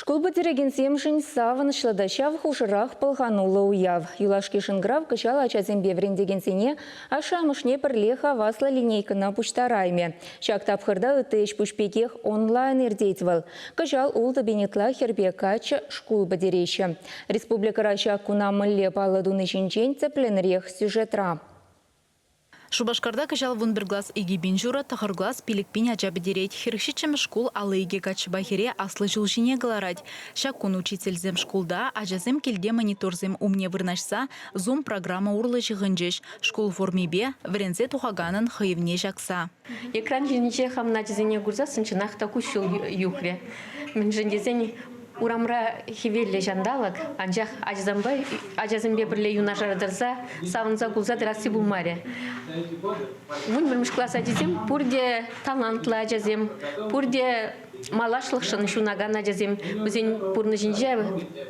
Шкул пӗтерекенсемшӗн савӑнӑҫлӑ та ҫав хушӑрах пӑлхануллӑ уяв. Юлашки шӑнкӑрав кӑҫал ачасемпе вӗрентекенсене ашшӗ-амӑшне пӗрле хаваслӑ линейкӑна пуҫтараймӗ. Ҫак тапхӑрта ытти ӗҫ-пуҫ пекех онлайн иртет вӑл. Кӑҫал 6000 ытла хӗрпе каччӑ шкул пӗтереҫҫӗ. Республикӑра ҫак куна мӗнле паллӑ туни ҫинчен тӗплӗнрех сюжетра. Шупашкарта кӑҫал 11 класс 2000 ҫурӑ, тӑхӑр класс 5000 ача пӗтерет. 47-мӗш шкул 52 каччӑпа хӗре аслӑ ҫул ҫине кӑларать. Ҫак кун учительсем шкулта, ачасем килте мониторсем умне вырнаҫса Zoom программа урлӑ ҫыхӑнчӗҫ. Шкул формипе, вӗренсе тухаканӑн хӑйӑвне ҫакса. Экран ҫинче хамӑн ачасене курсассӑн чӑнах та куҫҫуль юхрӗ. Мӗншӗн тесен Урамра хӗвеллӗ ҫанталӑк, анчах ачасемпе, ачасемпе пӗрле юнашар тӑрса савӑнса кулса тӑрасси пулмарӗ. 11-мӗш класс ачисем пурте талантлӑ ачасем, пурте малашлӑхшӑн ҫунакан ачасем. Вӗсен пурнӑҫӗнче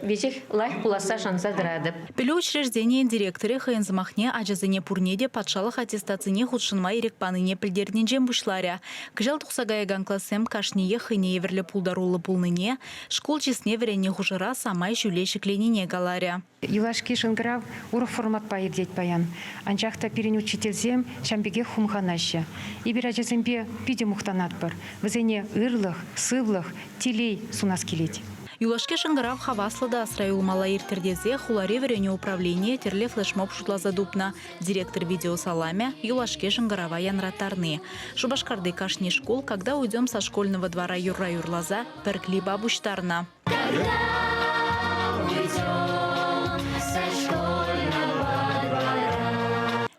веҫех лайӑх пуласса шанса тӑратӑп. Пӗлӳ учрежденийӗн директорӗ хӑйӗн сӑмахне ачасене пурне те патшалӑх аттестацине хутшӑнма ирӗк панине пӗлтернинчен пуҫларӗ. Кӑҫал тухса каякан классем кашниех хӑйне евӗрлӗ пултаруллӑ пулнине, шкул чысне вӗреннӗ хушӑра самай ҫӳле ҫӗкленине каларӗ. Юлашки шӑнкӑрав урӑх форматпа иртет паян. Анчах та пирӗн учительсем ҫавӑн пекех хумханаҫҫӗ. Эпир ачасемпе питӗ мухтанатпӑр. Вӗсене ырлӑх, сывлӑх, телей сунас килет. Юлашки шӑнкӑрав хаваслӑ та асра юлмалла ирттӗр тесе хулари вӗренӳ управленийӗ тӗрлӗ флешмоб шутласа тупнӑ. Директор видеосаламӗ юлашки шӑнкӑрава янраттарни. Шупашкарти кашни шкул «Когда уйдем со школьного двора» юрра юрласа пӗр клипа пуҫтарнӑ. Когда уйдем со школьного двора.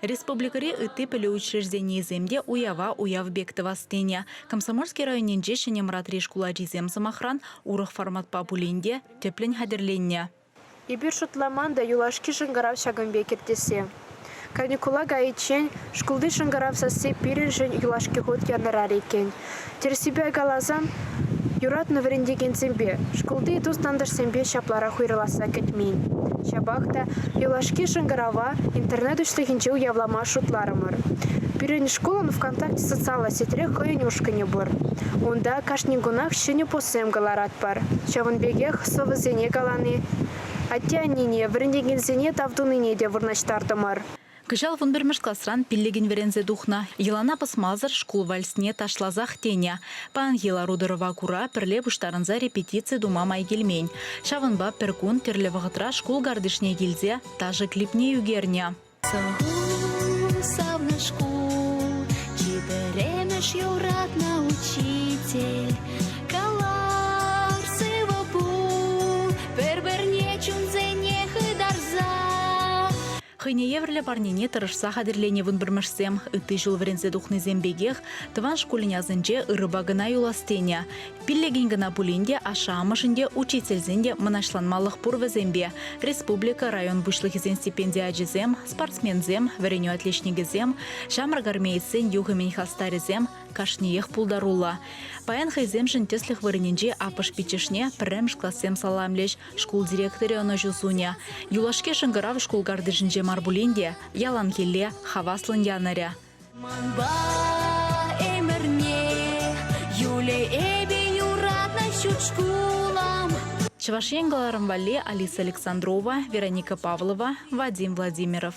Республикӑри ытти пӗлӳ учрежденийӗсем те уява уяв пек тӑвас тенӗ. Комсомольски районӗнчи Ҫӗнӗ Мӑратри шкул ачисем, сӑмахран, урӑх форматпа пулин те, тӗплӗн хатӗрленнӗ. Эпир шутламан та юлашки шӑнкӑрав ҫакӑн пек иртессе. Каникула кайиччен шкулти шӑнкӑрав сасси пирӗншӗн юлашки хут янӑрарӗ иккен. Тӗрӗссипе каласан, юратнӑ вӗрентекенсемпе, шкулти тус-тантӑшсемпе ҫапларах уйрӑласса кӗтмен. Ҫапах та юлашки шӑнкӑрава интернет уҫлӑхӗнче уявлама шутларӑмӑр. Пирӗн шкулӑн ВКонтакте социаллӑ сетьре хӑйӗн ушкӑнӗ пур. Унта кашни кунах ҫӗнӗ постсем кӑларатпӑр. Ҫавӑн пекех сӑвӑсене калани, атте-аннене, вӗрентекенсене тав тунине те вырнаҫтартӑмӑр. Кӑҫал 11-мӗш класран пиллӗкӗн вӗренсе тухнӑ. Йӑлана пӑсмасӑр шкул вальсне ташласах тенӗ. Паянхи лару-тӑрӑва кура пӗрле пуҫтарӑнса репетици тума май килмен. Ҫавӑнпа пӗр кун тӗрлӗ вӑхӑтра шкул картишне килсе ташӑ клипне ӳкернӗ. Савнӑ шкул, чи пӗрремӗш юратнӑ учитель. Калар, сывӑ пул, пӗр-пӗрне чунсене хытарса. Хӑйне евӗрлӗ парнене тӑрӑшса хатӗрленӗ 11-мӗшсем, ытти ҫул вӗренсе тухнисем пекех, тӑван шкулӗн асӗнче ырӑпа кӑна юлас тенӗ. Пиллӗкӗн кӑна пулин те ашшӗ-амӑшӗн те, учительсен те мӑнаҫланмалӑх пур вӗсемпе. Республика, район пуҫлӑхӗсен стипендиачӗсем, спортсменсем, вӗренӳ отличникӗсем, ҫамрӑк армеецсен юхӑмӗн хастарӗсем кашниех пултаруллӑ. Паян хӑйсемшӗн тӗслӗх вырӑнӗнче аппӑш-пиччӗшне пӗрремӗш классем саламлӗҫ, шкул директорӗ ӑнӑҫу сунӗ. Юлашки шӑнкӑрав шкул картишӗнче мар пулин те яланхилле хаваслӑн янӑрӗ. Манпа ӗмӗрне юлӗ эпӗ юратнӑ ҫут шкулӑм. Чӑваш Ен кӑларӑм валли Алиса Александрова, Вероника Павлова, Вадим Владимиров.